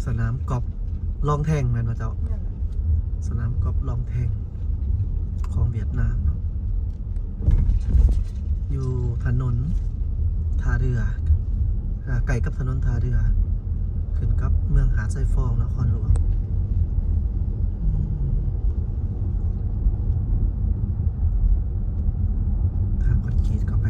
ສະໜາມກອບລອງແທງແມ່ນບໍ່ເຈົ້າ? ແມ່ນ. ສະໜາມກອບລອງແທງຂອງຫວຽດນາມ ຢູ່ຖະໜົນທ່າເຮືອ ອ່າ ໃກ້ກັບຖະໜົນທ່າເຮືອ ຂຶ້ນກັບເມືອງຫາດຊາຍຟອງ ນະຄອນຫຼວງ. ທາງຄອນກຣີດເຂົ້າໄປ.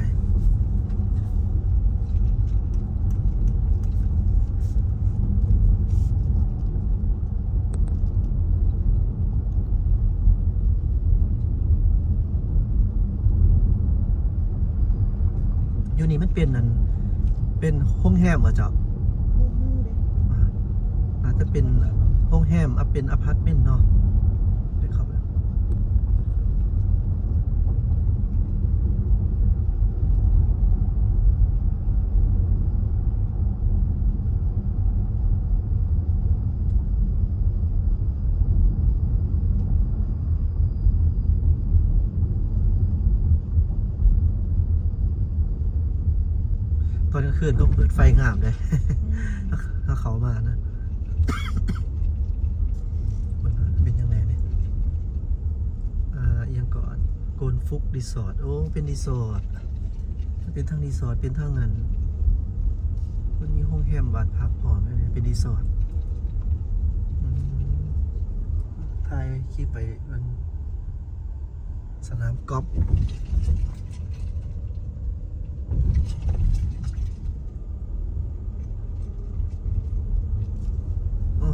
ຢູ່ນີ້ມັນເປັນອັນ ເປັນໂຮງແຮມບໍ່ເຈົ້າ? ບໍ່ຮູ້ເດ້. ອ່າ ໜ້າຈະເປັນໂຮງແຮມ ອາ ເປັນອາພາດເມັນເນາະ. ໄດ້ເຂົ້າໄປ ຕອນກາງຄືນເຂົາເປີດໄຟງາມເດ້ ອືມ ເຮົາເຂົ້າມານະ. ເບິ່ງເປັນຈັ່ງໃດນີ້ ອ່າ ອີ່ຫຍັງເກາະ ໂກນຟຸກຣີສອດ. ໂອ້ ເປັນຣີສອດ ເປັນທັງຣີສອດ ເປັນທັງອັນ ເພິ່ນມີໂຮງແຮມບ້ານພັກພ້ອມເດ້ ເປັນຣີສອດ. ອືມ ຖ່າຍຄລິບໄວ້ ອັນ ສະໜາມກອບ.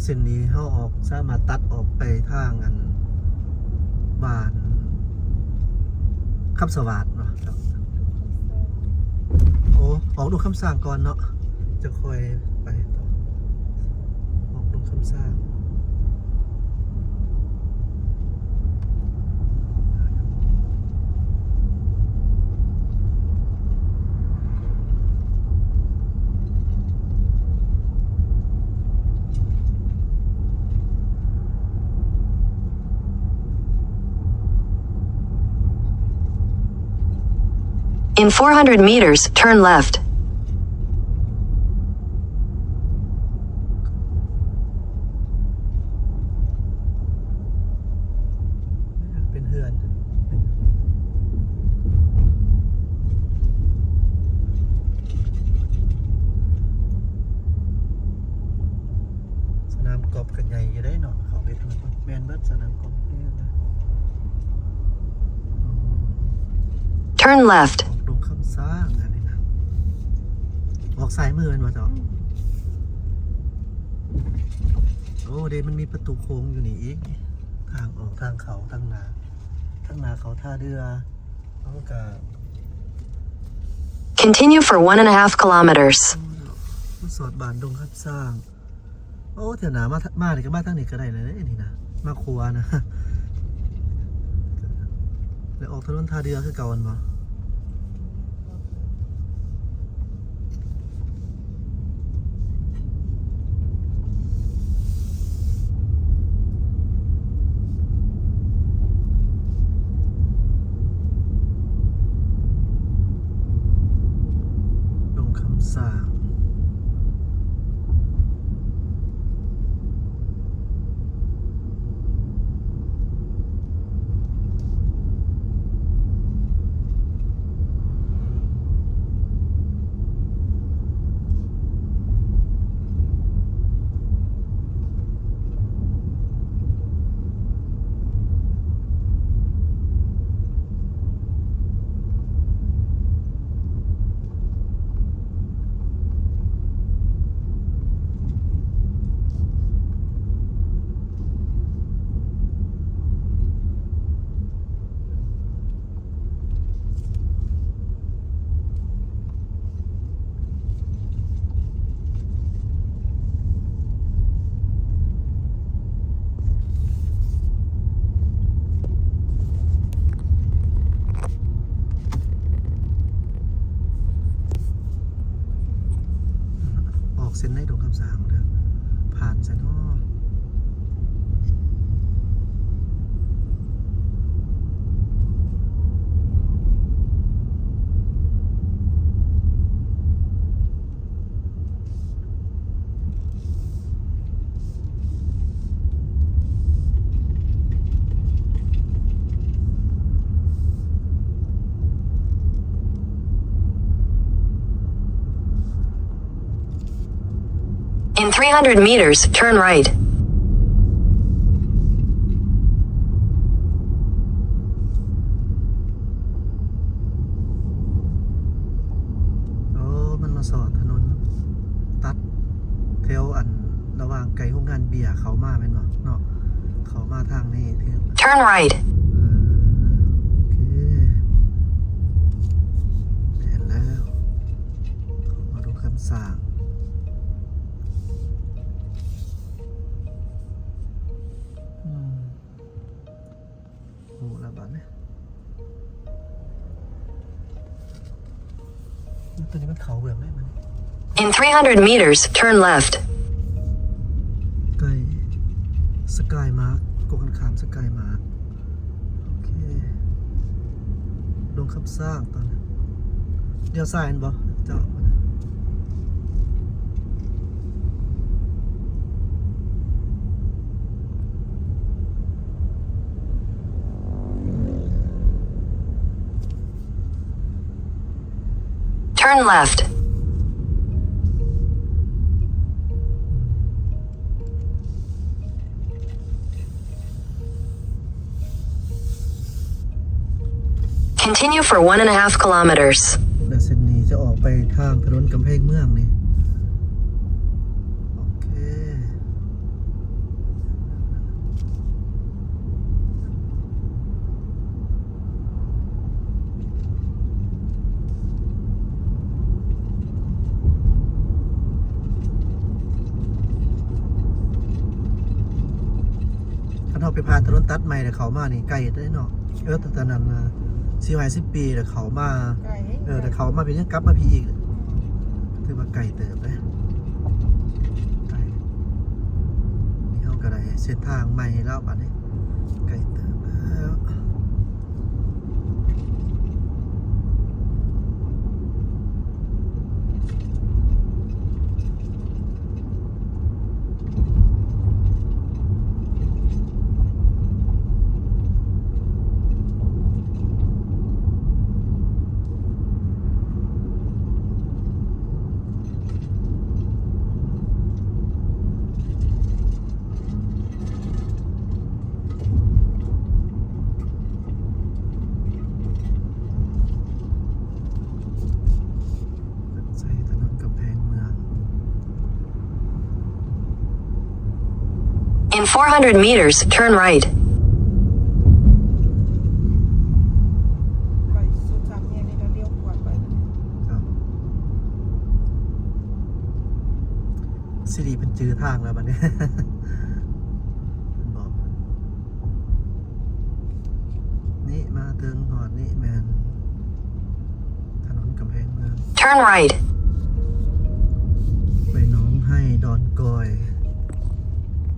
ເສັ້ນນີ້ເຮົາອອກ ສາມາດຕັດອອກໄປທາງອັນ ບ້ານຄຳສະຫວາດເນາະ. ໂອ້ ອອກດົງຄຳສ້າງກ່ອນເນາະ ຈັ່ງຄ່ອຍໄປຕໍ່ ອອກດົງຄຳສ້າງ. In four hundred meters, turn left. ເປັນເຮືອນ ສະໜາມກອບກໍໃຫຍ່ຢູ່ເດ້ເນາະ ເຂົ້າໄປເຖິງ ແມ່ນເບິດ ສະໜາມກອບນີ້ນະ. Turn left. ອອກດົງຄຳສ້າງອັນນີ້ນະ ອອກຊ້າຍມືແມ່ນບໍ່ເຈົ້າ? ອືມ ໂອ້ ເດ້ ມັນມີປະຕູໂຄ້ງຢູ່ນີ້ອີກ ທາງອອກ ທາງເຂົ້າ ທາງໜ້າ ທາງໜ້າເຂົ້າທ່າເຮືອ ເຮົາກໍ Continue for one and a half kilometers. ມາສອດບ້ານດົງຄຳສ້າງ. ໂອ້ ແຖວໜ້າມາ ມານີ້ກໍມາທາງນີ້ກໍໄດ້ແລ້ວເດ້ນີ້ນະ ມາຂວານະ ແລ້ວອອກຖະໜົນທ່າເຮືອຄືເກົ່າແມ່ນບໍ່? ດົງຄຳສ້າງ. ອອກເສັ້ນໃນດົງຄຳສ້າງເດີ ຜ່ານໃສເນາະ? ເ Three hundred meters, turn right. ໂອ້ ມັນມາສອດຖະໜົນຕັດແຖວອັນລະຫວ່າງໃກ້ໂຮງງານເບຍເຂົ້າມາແມ່ນບໍ່ເນາະ? ເຂົ້າມາທາງນີ້ຖືກ Turn right. ເອີ ໂອເຄ ແມ່ນແລ້ວ ເຂົ້າມາດູຄຳສ້າງ ອືມ ຮູ້ແລ້ວບາດນີ້ ຕົວນີ້ມັນເຂົ້າເບື້ອງໃດມັນ In three hundred meters, turn left. ໃກ້ສະກາຍມາກ ກົງກັນຂ້າມສະກາຍມາກ ໂອເຄ ດົງຄຳຊ້າງຕອນນີ້ ລ້ຽວຊ້າຍແມ່ນບໍ່ເຈົ້າ? Turn left. Continue for one and a half kilometers. ແລະເສັ້ນນີ້ຈະອອກໄປທາງຖະໜົນກຳແພງເມືອງນີ້ ໂອເຄ. ຄັນເຮົາໄປຜ່ານຖະໜົນຕັດໃໝ່ແລ້ວເຂົ້າມານີ້ໄກເດ້ເນາະ ເອີ ແຕ່ຕອນນັ້ນນະ ສີ່ຮ້ອຍຫ້າສິບປີແລ້ວເຂົ້າມາ ໄກ ເອີ ແລ້ວເຂົ້າມາເປັນຫຍັງກັບມາພີ້ອີກ ອືມ ຖືວ່າໄກເຕີບເດ້ ໄກ ນີ້ເຮົາກໍໄດ້ເສັ້ນທາງໃໝ່ແລ້ວບາດນີ້ ໄກເຕີບແລ້ວ. ໃສ່ຖະໜົນກຳແພງເມືອງ In four hundred meters, turn right. ໄປສຸດສາມແຍກນີ້ແລ້ວລ້ຽວຂວາໄປ ຊິລິເພິ່ນຈື່ທາງແລ້ວບັດນີ້ ເພິ່ນບອກ ນີ້ມາເຖິງຮອດນີ້ແມ່ນຖະໜົນກຳແພງເມືອງ Turn right. ໄປໜອງໄຮ ດອນກອຍ.